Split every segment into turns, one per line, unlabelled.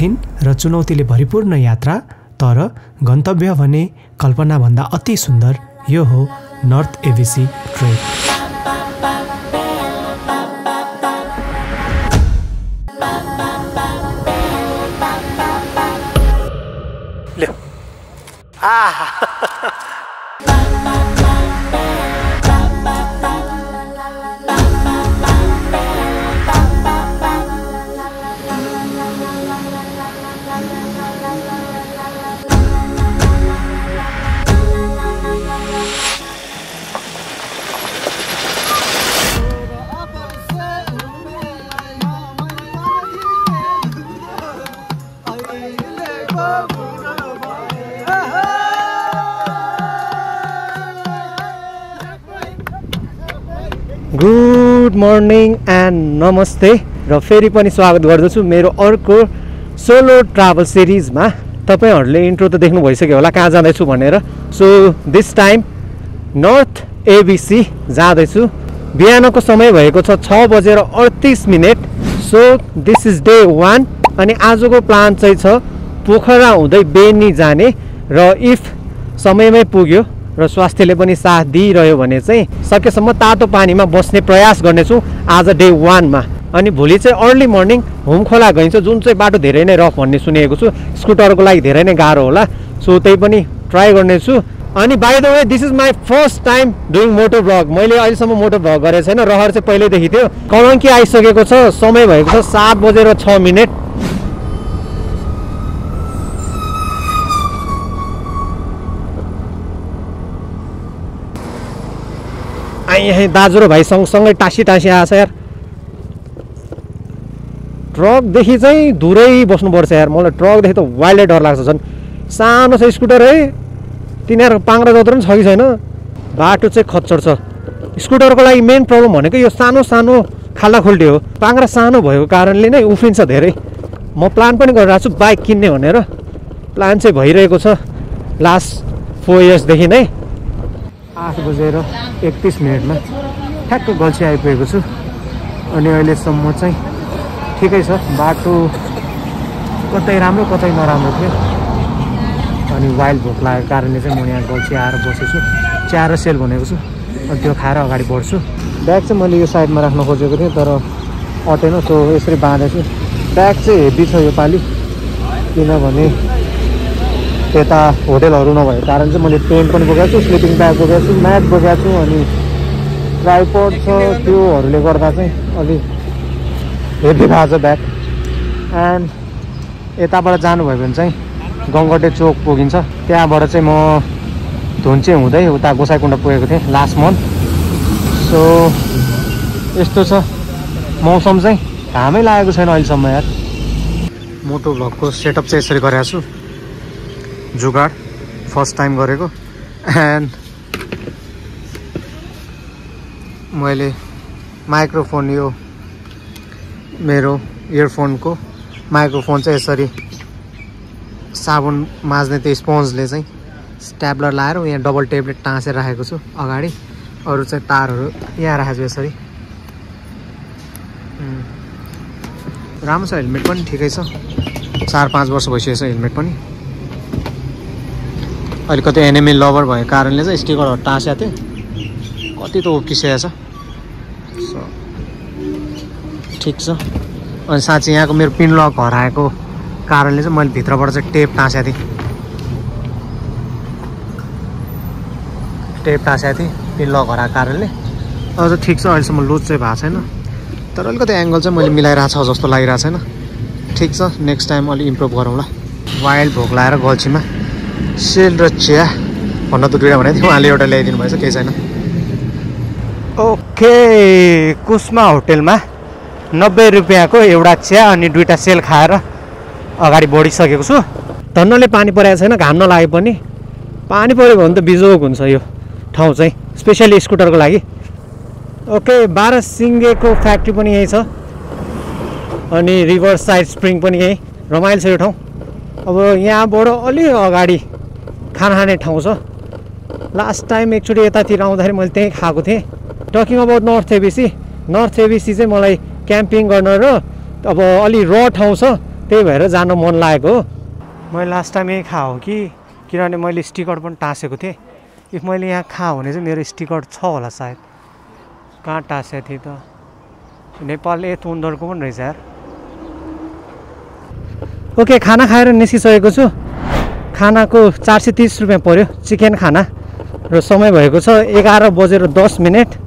कठिन र चुनौतीले भरिपूर्ण यात्रा, तर गन्तव्य भने कल्पनाभन्दा अति सुन्दर। यो हो north ABC trek.
Good morning and नमस्ते र फेरि पनि स्वागत गर्दछु मेरो अर्को सोलो ट्राभल सिरिजमा। तपाईहरूले इन्ट्रो त देख्नु भइसक्यो होला कहाँ जाँदैछु भनेर। So this time north ABC जाँदैछु। बिहानको समय भएको छ 6:38। सो दिस इज डे 1 अनि आजको प्लान चाहिँ छ पोखरा हुँदै बेनी जाने, र इफ समयमै पुग्यो र स्वास्थ्यले पनि साथ दिइरह्यो भने चाहिँ सकेसम्म तातो पानीमा बस्ने प्रयास गर्नेछु आज डे 1 मा। अनि भोलि चाहिँ अर्ली मर्निङ होमखोला गइन्छ, जुन चाहिँ बाटो धेरै नै रफ भन्ने सुनेको छु। स्कुटरको लागि धेरै नै गाह्रो होला, सो त्यही पनि ट्राई गर्नेछु। अनि by the way this is my first time doing moto vlog. मैले अहिलेसम्म मोटो भ्लग गरेको छैन। रहर चाहिँ पहिल्यैदेखि थियो। कलङ्की आइसकेको छ, समय भएको छ 7:06। यहाँ दाजु र भाइ सँगसँगै टाँसी आएको छ यार। ट्रकदेखि चाहिँ दूरै बस्नुपर्छ यार। मलाई ट्रकदेखि त वाइल्डै डर लाग्छ। झन् सानो छ स्कुटर है, तिनीहरू पाङ्रा जत्रो पनि छ कि छैन। बाटो चाहिँ खच्चड छ। स्कुटरको लागि मेन प्रब्लम भनेको यो सानो सानो खाल्डाखुल्टी हो। पाङ्रा सानो भएको कारणले नै उफ्रिन्छ धेरै। म प्लान पनि गरिरहेको छु बाइक किन्ने भनेर। प्लान चाहिँ भइरहेको छ लास्ट 4 इयर्सदेखि नै। 8:31 ठ्याक्क गल्छी आइपुगेको छु। अनि अहिलेसम्म चाहिँ ठिकै छ। बाटो कतै राम्रो कतै नराम्रो थियो। अनि वाइल्ड भोक लागेको कारणले चाहिँ म यहाँ गल्छी आएर बसेछु। चिया र सेल भनेको छु, अनि त्यो खाएर अगाडि बढ्छु। ब्याग चाहिँ मैले यो साइडमा राख्न खोजेको थिएँ तर अटेन, सो यसरी बाँधेछु। ब्याग चाहिँ हेभी छ योपालि, किनभने यता होटेलहरू नभएको कारण चाहिँ मैले टेन्ट पनि बोकेको छु, स्लिपिङ ब्याग बोकेको छु, म्याट बोकेको छु, अनि ट्राइपड छ। त्योहरूले गर्दा चाहिँ अलि हेभी भएको छ ब्याग। एन्ड यताबाट जानुभयो भने चाहिँ गङ्गटे चोक पुगिन्छ। त्यहाँबाट चाहिँ म धुन्चे हुँदै उता गोसाइकुण्ड पुगेको थिएँ लास्ट मन्थ। सो यस्तो छ मौसम चाहिँ। घामै लागेको छैन अहिलेसम्म यार। मोटो भ्लगको सेटअप चाहिँ यसरी गरेको छु। जुगाड फर्स्ट टाइम गरेको। एन्ड मैले माइक्रोफोन, यो मेरो इयरफोनको माइक्रोफोन चाहिँ यसरी साबुन माझ्ने त्यो स्पोन्जले चाहिँ स्ट्याप्लर लाएर यहाँ डबल टेबलेट टाँसेर राखेको छु अगाडि। अरू चाहिँ तारहरू यहाँ राखेको छु यसरी। राम्रो छ। हेलमेट पनि ठिकै छ। 4-5 वर्ष भइसकेको छ हेलमेट पनि। अलिकति एनिमी लभर भएको कारणले चाहिँ स्टिकरहरू टाँसेको थिएँ। कति त उक्किसकेको छ। सो ठिक छ। अनि साँच्चै यहाँको मेरो पिन लक हराएको कारणले चाहिँ मैले भित्रबाट चाहिँ टेप टाँसेको थिएँ। पिन लक हराएको कारणले। अझ ठिक छ, अहिलेसम्म लुज चाहिँ भएको छैन। तर अलिकति एङ्गल चाहिँ मैले मिलाइरहेको छ जस्तो लागिरहेको छैन। ठिक छ, नेक्स्ट टाइम अलिक इम्प्रुभ गरौँला। वाइल्ड भोक लगाएर गल्छीमा सेल र चिया भन्न त दुईवटा भनेको थियो, उहाँले एउटा ल्याइदिनु भएछ, केही छैन। ओके, कुस्मा होटेलमा 90 रुपियाँको एउटा चिया अनि 2टा सेल खाएर अगाडि बढिसकेको छु। धन्नले पानी परेको छैन, घाम नलागे पनि। पानी पऱ्यो भने त बिजोग हुन्छ यो ठाउँ चाहिँ, स्पेसली स्कुटरको लागि। ओके, 12 सिङ्गेको फ्याक्ट्री पनि यही छ, अनि रिभर साइड स्प्रिङ पनि यही। रमाइलो छ यो ठाउँ। अब यहाँबाट अलि अगाडि खाना खाने ठाउँ छ। लास्ट टाइम एकचोटि यतातिर आउँदाखेरि मैले त्यहीँ खाएको थिएँ। टकिङ अबाउट नर्थ एबिसी चाहिँ मलाई क्याम्पिङ गर्न र अब अलि र ठाउँ छ त्यही भएर जान मन लागेको हो। मैले लास्ट टाइम यही खाऊ कि किनभने मैले स्टिकर पनि टाँसेको थिएँ। इफ मैले यहाँ खाऊ भने चाहिँ मेरो स्टिकर छ होला सायद। कहाँ टाँसेको थिएँ त? नेपाल यति उनीहरूको पनि रहेछ यार। ओके, खाना खाएर निस्किसकेको छु। खानाको 430 रुपियाँ पर्यो, चिकन खाना। र समय भएको छ 11:10।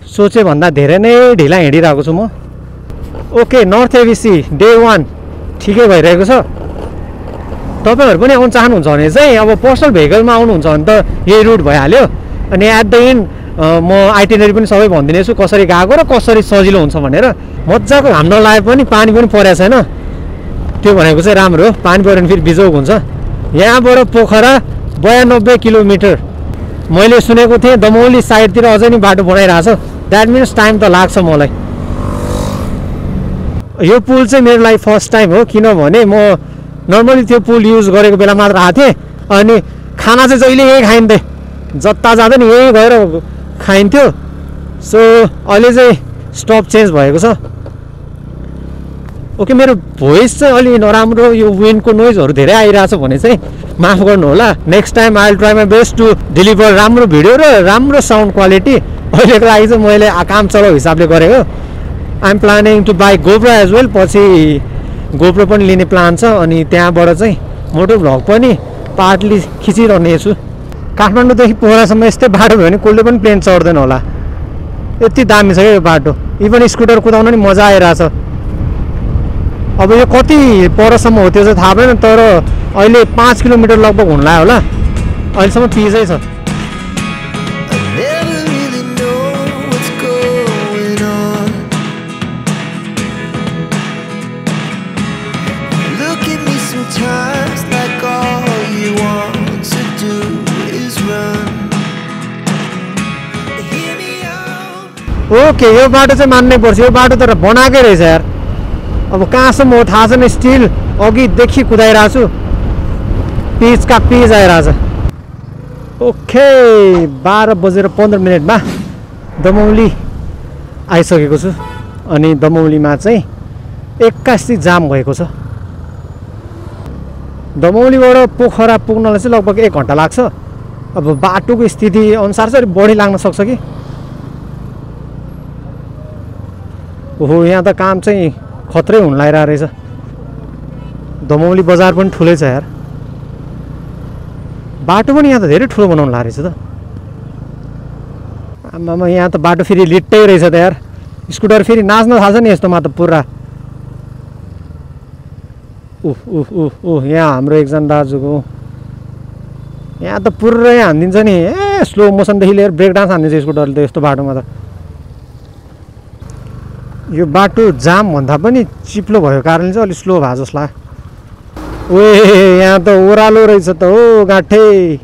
सोचे भन्दा धेरै नै ढिला हिँडिरहेको छु म। ओके, नर्थ एबिसी डे 1 ठिकै भइरहेको छ। तपाईँहरू पनि आउनु चाहनुहुन्छ भने चाहिँ अब पर्सनल भेहिकलमा आउनुहुन्छ भने त यही रुट भइहाल्यो। अनि एट द एन्ड म आइटिनरी पनि सबै भनिदिनेछु कसरी गएको र कसरी सजिलो हुन्छ भनेर। मजाको घाम नलागे पनि पानी पनि परेको छैन, त्यो भनेको चाहिँ राम्रो हो। पानी पऱ्यो भने फेरि बिजोग हुन्छ। यहाँबाट पोखरा 92 किलोमिटर। मैले सुनेको थिएँ दमौली साइडतिर अझै नि बाटो बनाइरहेको छ। द्याट मिन्स टाइम त लाग्छ मलाई। यो पुल चाहिँ मेरो लागि फर्स्ट टाइम हो, किनभने म नर्मली त्यो पुल युज गरेको बेला मात्र आएको थिएँ। अनि खाना चाहिँ जहिले यहीँ खाइन्थेँ, जता जाँदा नि यहीँ गएर खाइन्थ्यो। सो अहिले चाहिँ स्टप चेन्ज भएको छ। ओके, मेरो भोइस चाहिँ अलि नराम्रो, यो विन्डको नोइजहरू धेरै आइरहेछ भने चाहिँ माफ गर्नु होला। Next time I will try my best to deliver राम्रो भिडियो र राम्रो साउन्ड क्वालिटी। अहिलेको लागि चाहिँ मैले काम चलाउ हिसाबले गरेको। I am planning to buy GoPro as well. पछि गोप्रो पनि लिने प्लान छ। अनि त्यहाँबाट चाहिँ मोटो भ्लग पनि पार्टली खिचिरहनेछु। काठमाडौँदेखि पोखरासम्म यस्तै बाटो भयो भने कसले पनि प्लेन चढ्दैन होला, यति दामी छ क्या यो बाटो। इभन स्कुटर कुदाउन नि मजा आइरहेछ। अब यो कति परसम्म हो त्यो चाहिँ थाहा भएन, तर अहिले 5 किलोमिटर लगभग हुन लाग्यो होला। अहिलेसम्म पिजै छ। ओके, यो बाटो चाहिँ मान्नै पर्छ। यो बाटो तर बनाएकै रहेछ यार। अब कहाँसम्म हो थाहा छैन, स्टिल अघिदेखि कुदाइरहेको छु। पिचका पिच आइरहेछ। ओके, 12:15 दमौली आइसकेको छु। अनि दमौलीमा चाहिँ 81 जाम भएको छ। दमौलीबाट पोखरा पुग्नलाई चाहिँ लगभग 1 घन्टा लाग्छ। अब बाटोको स्थिति अनुसार चाहिँ बढी लाग्न सक्छ कि। ओहो, यहाँ त काम चाहिँ खत्रै हुन लागिरहेको रहेछ। दमौली बजार पनि ठुलै छ यार। बाटो पनि यहाँ त धेरै ठुलो बनाउनु लागेको रहेछ त। आमामा, यहाँ त बाटो फेरि लिट्टै रहेछ त यार। स्कुटर फेरि नाच्न थाल्छ नि यस्तोमा त पुरा। यहाँ हाम्रो एकजना दाजुको यहाँ त पुरै हानिदिन्छ नि। स्लो मोसनदेखि लिएर ब्रेक डान्स हानिदिन्छ स्कुटरले त यस्तो बाटोमा त। यो बाटो जाम भन्दा पनि चिप्लो भएको कारणले चाहिँ अलिक स्लो भयो जस्तो लाग्यो। ओए, यहाँ त ओह्रालो रहेछ त हो गाठे।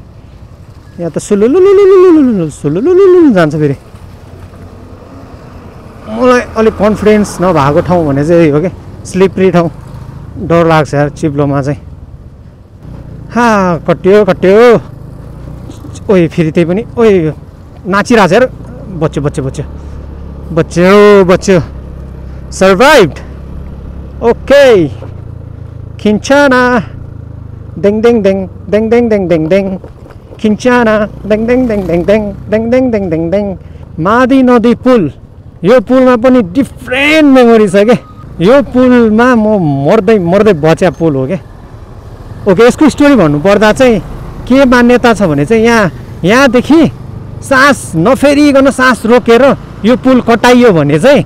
यहाँ त सुलुलुलुलुलुलुलुलुलुलुलुलु जान्छ फेरि। मलाई अलिक कन्फिडेन्स नभएको ठाउँ भने चाहिँ यही हो क्या, स्लिपरी ठाउँ। डर लाग्छ यार चिप्लोमा चाहिँ। कट्यो कट्यो। ओए, फेरि त्यही पनि ओए नाचिरहेछ यार। बच्यो बच्यो बच्यो बच्यो बच्यो। सर्भाइभड। ओके, खिन्चाना डेङ डेङ डेङ डेङ डेङ डेङ डेङ डेङ। खिन्चाना डेङ डेङ डेङ डेङ डेङ डेङ डेङ डेङ डेङ डेङ। मादी नदी पुल। यो पुलमा पनि डिफ्रेन्ट मेमोरी छ क्या। यो पुलमा म मर्दै मर्दै बच्या पुल हो क्या। ओके, यसको स्टोरी भन्नुपर्दा चाहिँ के मान्यता छ भने चाहिँ यहाँदेखि सास नफेरिकन सास रोकेर यो पुल कटाइयो भने चाहिँ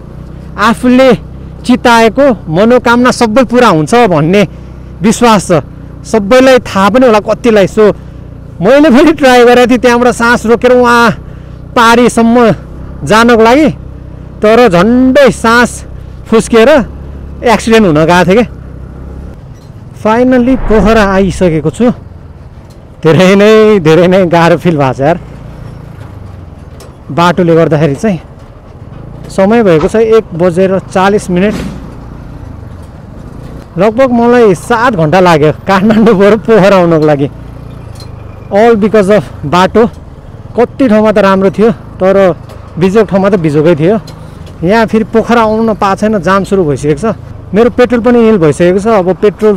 आफूले चिताएको मनोकामना सबै पुरा हुन्छ भन्ने विश्वास छ। सबैलाई थाहा पनि होला कतिलाई। सो मैले फेरि ट्राई गरेको थिएँ त्यहाँबाट सास रोकेर उहाँ पारीसम्म जानको लागि, तर झन्डै सास फुस्किएर एक्सिडेन्ट हुन गएको थियो क्या। फाइनल्ली पोखरा आइसकेको छु। धेरै नै गाह्रो फिल भएको छ यार बाटोले गर्दाखेरि चाहिँ। समय भएको छ 1:40। लगभग मलाई 7 घन्टा लाग्यो काठमाडौँबाट पोखरा आउनको लागि। अल बिकज अफ बाटो। कति ठाउँमा त राम्रो थियो, तर बिजोग ठाउँमा त बिजोगै थियो। यहाँ फेरि पोखरा आउन पाएको छैन, जाम सुरु भइसकेको छ। मेरो पेट्रोल पनि निल भइसकेको छ। अब पेट्रोल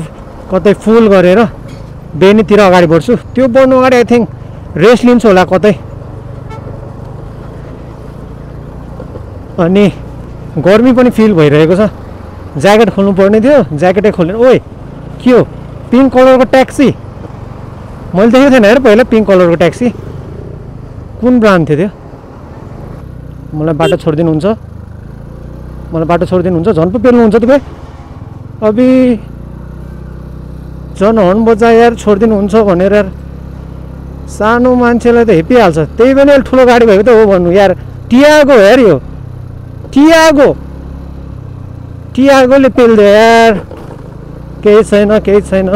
कतै फुल गरेर बेनीतिर अगाडि बढ्छु। त्यो बढ्नु अगाडि आई थिङ्क रेस्ट लिन्छु होला कतै। अनि गर्मी पनि फिल भइरहेको छ। ज्याकेट खोल्नु पर्ने थियो, ज्याकेटै खोल्नु। ओए के हो पिङ्क कलरको ट्याक्सी? मैले देखेको थिएन हेर पहिला पिङ्क कलरको ट्याक्सी। कुन ब्रान्ड थियो त्यो? मलाई बाटो छोडिदिनुहुन्छ? मलाई बाटो छोडिदिनुहुन्छ? झन् पो पेल्नुहुन्छ तपाईँ। अबि झन् हर्न बजा यार छोडिदिनुहुन्छ भनेर यार। सानो मान्छेलाई त हेपिहाल्छ। त्यही पनि अलिक ठुलो गाडी भएको त हो भन्नु यार। टियागो यार यो टियागोले पेल्दो यार। केही छैन केही छैन।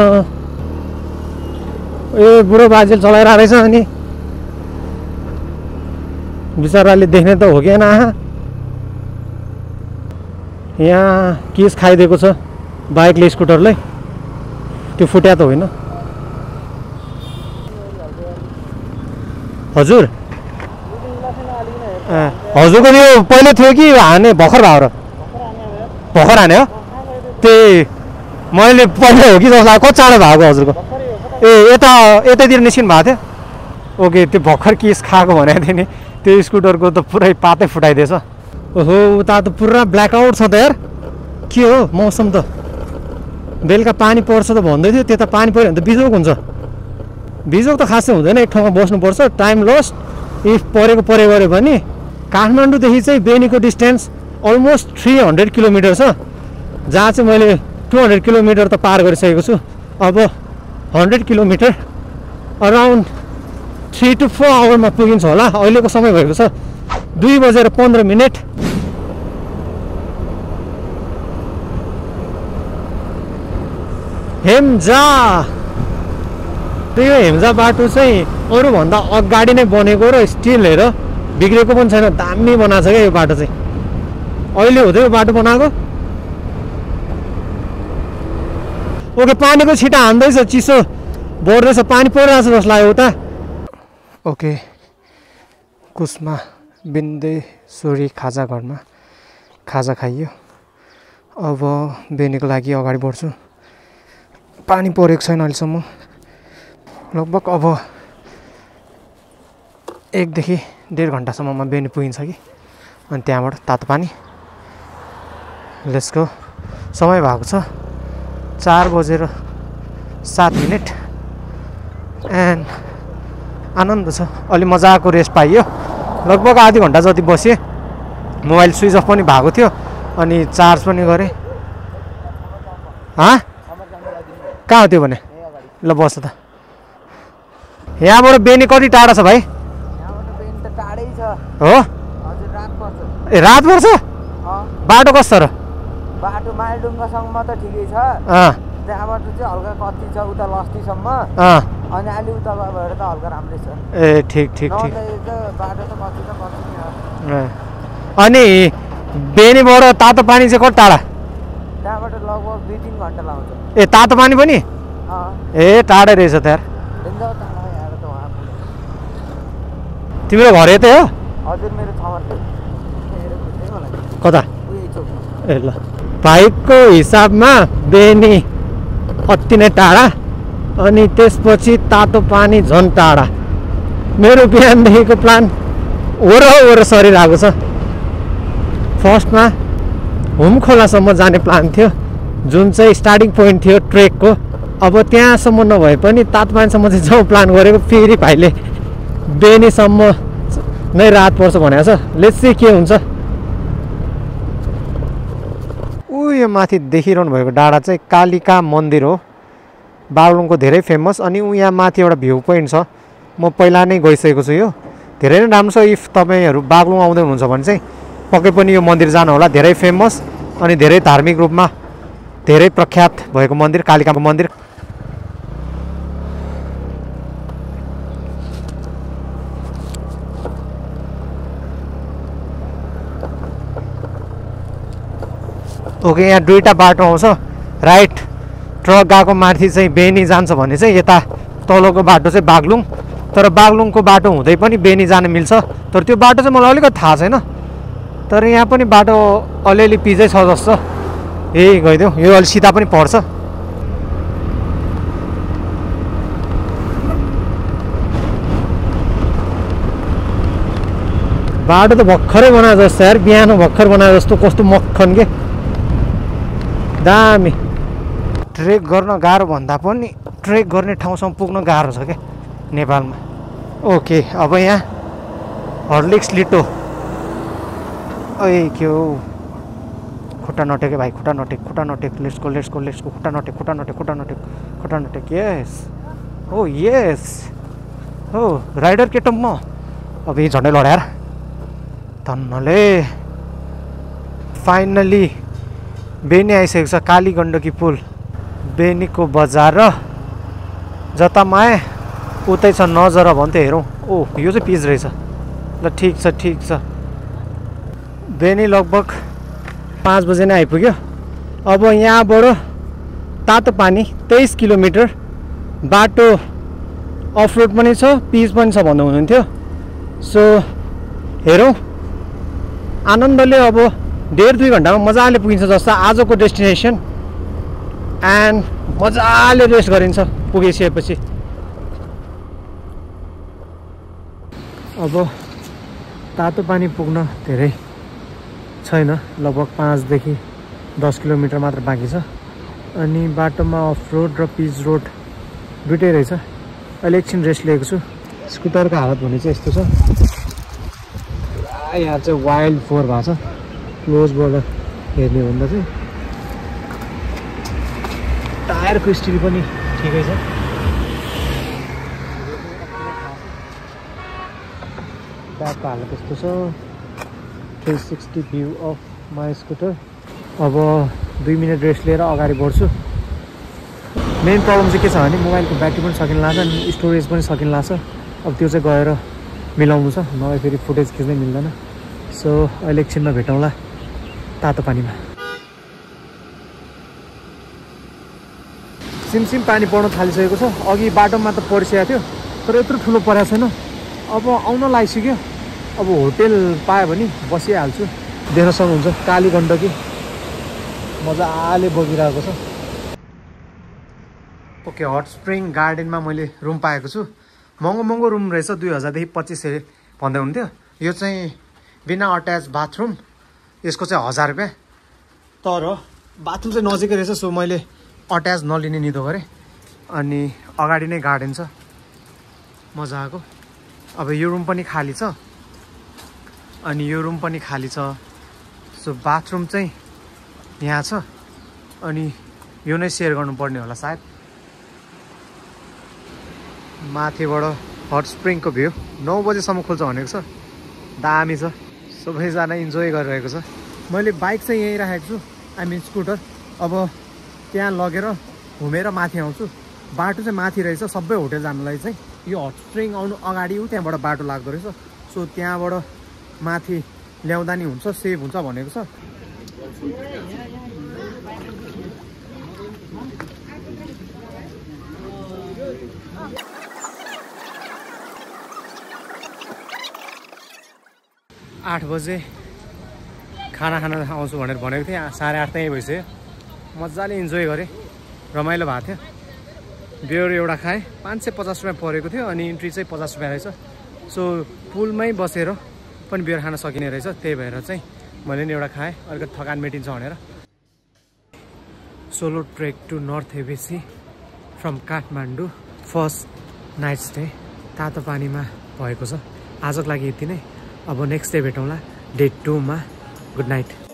ए बुढो बाजेले चलाएर आएछ अनि बिचराले देख्ने त हो कि ना। यहाँ केस खाइदिएको छ बाइकले स्कुटरलाई। त्यो फुट्या त होइन? हजुर हजुरको यो पहिले थियो कि हाने भर्खर भयो र? भर्खर हाने हो? त्यही मैले पहिले हो कि जस्तो लाग्यो। कति चाँडो भएको हजुरको? ए यतातिर निस्किनु भएको थियो? ओके त्यो भर्खर केस खाएको भनेको थिएँ नि। त्यो स्कुटरको त पुरै पातै फुटाइदिएछ। ओहो उता त पुरा ब्ल्याकआउट छ त यार। के हो मौसम त? बेलुका पानी पर्छ त भन्दै थियो। त्यता पानी पऱ्यो भने त बिजोग हुन्छ। बिजोग त खासै हुँदैन। एक ठाउँमा बस्नुपर्छ। टाइम लस्ट इफ परेको गऱ्यो भने। काठमाडौँदेखि चाहिँ बेनीको डिस्टेन्स अलमोस्ट 300 किलोमिटर छ। जहाँ चाहिँ मैले 200 किलोमिटर त पार गरिसकेको छु। अब 100 किलोमिटर अराउन्ड 3 to 4 आवरमा पुगिन्छ होला। अहिलेको समय भएको छ 2:15। हेम्जा त्यही हेम्जा बाटो चाहिँ अरूभन्दा अगाडि नै बनेको र स्टिल हेर बिग्रेको पनि छैन। दामी बनाएको छ क्या यो बाटो चाहिँ। अहिले हुँदै यो बाटो बनाएको। ओके पानीको छिटा हान्दैछ। चिसो बढ्दैछ। पानी परिरहेको छ जस्तो लाग्यो उता। ओके कुस्मा बिन्देश्वरी खाजा घरमा खाजा खाइयो। अब बेनीको लागि अगाडि बढ्छु। पानी परेको छैन अहिलेसम्म। लगभग अब 1 देखि 1.5 घन्टासम्ममा बेनी पुगिन्छ कि। अनि त्यहाँबाट तातो पानी। Let's go. समय भएको छ 4:07 एन्ड आनन्द छ। अलि मजाको रेस्ट पाइयो। लगभग आधी घन्टा जति बसेँ। मोबाइल स्विच अफ पनि भएको थियो अनि चार्ज पनि गरेँ। कहाँ हो त्यो भने? ल बस त। यहाँबाट बेनी कति टाढा छ भाइ? हो ए रात पर्छ? बाटो कस्तो र?
बाटो माइलडुङ्गासम्म त ठिकै छ। त्यहाँबाट चाहिँ हल्का कति छ उता लस्तीसम्म। अनि अलि उता भएर त हल्का राम्रै छ।
ए ठिक ठिक ठिक।
बाटो त कति छ कति
नि। अनि बेनीबाट तातो पानी चाहिँ कति टाढा?
त्यहाँबाट लगभग 2-3 घन्टा लाग्छ।
ए तातो पानी पनि? ए टाढै रहेछ त यार। तिम्रो घर यतै हो?
हजुर मेरो ठाउँ
कता? ए ल भाइको हिसाबमा बेनी अति नै टाढा अनि त्यसपछि तातो पानी झन् टाढा। मेरो बिहानदेखिको प्लान वरपर सरिरहेको छ। फर्स्टमा हुम खोलासम्म जाने प्लान थियो जुन चाहिँ स्टार्टिङ पोइन्ट थियो ट्रेकको। अब त्यहाँसम्म नभए पनि तातो पानीसम्म चाहिँ जाउँ प्लान गरेको। फेरि भाइले बेनीसम्म नै रात पर्छ भनेको छ। लेट्स सी के हुन्छ। यो माथि देखिरहनु भएको डाँडा चाहिँ कालिका मन्दिर हो। बागलुङको धेरै फेमस। अनि यहाँ माथि एउटा भ्यू पोइन्ट छ। म पहिला नै गइसकेको छु। यो धेरै नै राम्रो छ। इफ तपाईँहरू बागलुङ आउँदै हुनुहुन्छ भने चाहिँ पक्कै पनि यो मन्दिर जानु होला। धेरै फेमस अनि धेरै धार्मिक रूपमा धेरै प्रख्यात भएको मन्दिर कालिकाको मन्दिर। ओके यहाँ दुईवटा बाटो आउँछ। राइट ट्रक गएको माथि चाहिँ बेनी जान्छ भने चाहिँ यता तलको बाटो चाहिँ बागलुङ। तर बागलुङको बाटो हुँदै पनि बेनी जान मिल्छ। तर त्यो बाटो चाहिँ मलाई अलिकति थाहा छैन। तर यहाँ पनि बाटो अलिअलि पिजै छ जस्तो। ए गइदेऊ, यो अलि सिधा पनि पर्छ। बाटो त भर्खरै बनाए जस्तो यार, बिहान भर्खर बनाए जस्तो। कस्तो मक्खन के दामी। ट्रेक गर्न गाह्रो भन्दा पनि ट्रेक गर्ने ठाउँसम्म पुग्न गाह्रो छ क्या नेपालमा। ओके, अब यहाँ हर्लिक्स लिटो। ए के हो, खुट्टा नटेके भाइ, खुट्टा नटेक, खुट्टा नटेक। Let's go let's go let's go. खुट्टा नटेक, खुट्टा नटेक, खुट्टा नटेक, खुट्टा नटेक। यस, ओ यस, हो राइडर केटो म। अब यही झन्डै लड्याएर धन्नले फाइनली बेनी आइसकेको छ। काली गण्डकी पुल, बेनीको बजार र जता माए उतै छ नजर भन्थे। हेरौँ, ओ यो चाहिँ पिच रहेछ। ल ठिक छ ठिक छ। बेनी लगभग 5 बजे नै आइपुग्यो। अब यहाँबाट तातो पानी 23 किलोमिटर बाटो अफ रोड पनि छ, पिच पनि छ भन्नु हुनुहुन्थ्यो। सो हेरौँ, आनन्दले अब 1.5-2 घन्टामा मजाले पुगिन्छ जस्तो आजको डेस्टिनेसन। एन्ड मजाले रेस्ट गरिन्छ पुगिसकेपछि। अब तातो पानी पुग्न धेरै छैन, लगभग 5 देखि 10 किलोमिटर मात्र बाँकी छ। अनि बाटोमा अफ रोड र पिच रोड दुइटै रहेछ। अहिले एकछिन रेस्ट लिएको छु। स्कुटरको हालत भने चाहिँ यस्तो छ, यहाँ चाहिँ वाइल्ड फोर भएको छ। क्लोजबाट हेर्ने भन्दा चाहिँ टायरको स्टिल पनि ठिकै छ। ब्यागको हालत यस्तो छ। 360 भ्यू अफ माई स्कुटर। अब 2 मिनट रेस्ट लिएर अगाडि बढ्छु। मेन प्रब्लम चाहिँ के छ भने मोबाइलको ब्याट्री पनि सकिन लाग्छ अनि स्टोरेज पनि सकिन लाग्छ। अब त्यो चाहिँ गएर मिलाउनु छ, नभए फेरि फुटेज खिच्नै मिल्दैन। सो अहिले एकछिनमा भेटौँला तातो पानीमा। सिमसिम पानी पर्न थालिसकेको छ। अघि बाटोमा त परिसकेको थियो तर यत्रो ठुलो परेको छैन। अब आउन लागिसक्यो। अब होटेल पायो भने बसिहाल्छु। देख्न सक्नुहुन्छ काली गण्डकी मजाले बगिरहेको छ। ओके, हट स्प्रिङ गार्डनमा मैले रुम पाएको छु। महँगो महँगो रुम रहेछ, 2000 देखि 2500 भन्दै हुन्थ्यो। यो चाहिँ बिना अट्याच बाथरुम, यसको चाहिँ 1000 रुपियाँ। तर बाथरुम चाहिँ नजिकै रहेछ, सो मैले अट्याच नलिने निदो गरेँ। अनि अगाडि नै गार्डन छ मजाको। अब यो रुम पनि खाली छ अनि यो रुम पनि खाली छ। सो बाथरुम चाहिँ यहाँ छ अनि यो नै सेयर गर्नुपर्ने होला सायद। माथिबाट हट स्प्रिङको भ्यू 9 बजेसम्म खुल्छ भनेको छ। दामी छ, सबैजना इन्जोय गरिरहेको छ। मैले बाइक चाहिँ यहीँ राखेको छु, आई मिन स्कुटर। अब त्यहाँ लगेर घुमेर माथि आउँछु। बाटो चाहिँ माथि रहेछ, सबै होटेल जानलाई चाहिँ यो हट स्प्रिङ आउनु अगाडि हो, त्यहाँबाट बाटो लाग्दो रहेछ। सो त्यहाँबाट माथि ल्याउँदा नि हुन्छ, सेभ हुन्छ भनेको छ। आठ बजे खाना खान आउँछु भनेर भनेको थिएँ। 8:30 त यहीँ भइसक्यो। मजाले इन्जोय गरेँ, रमाइलो भएको थियो। बियर एउटा खाएँ, 550 रुपियाँ परेको थियो अनि इन्ट्री चाहिँ 50 रुपियाँ रहेछ। सो पुलमै बसेर पनि बियर खान सकिने रहेछ, त्यही भएर चाहिँ मैले नि एउटा खाएँ, अलिकति थकान मेटिन्छ भनेर। Solo trek to north ABC from Kathmandu, first night stay तातो पानीमा भएको छ। आजको लागि यति नै। अब नेक्स्ट डे भेटौँला डे 2 मा। Good night.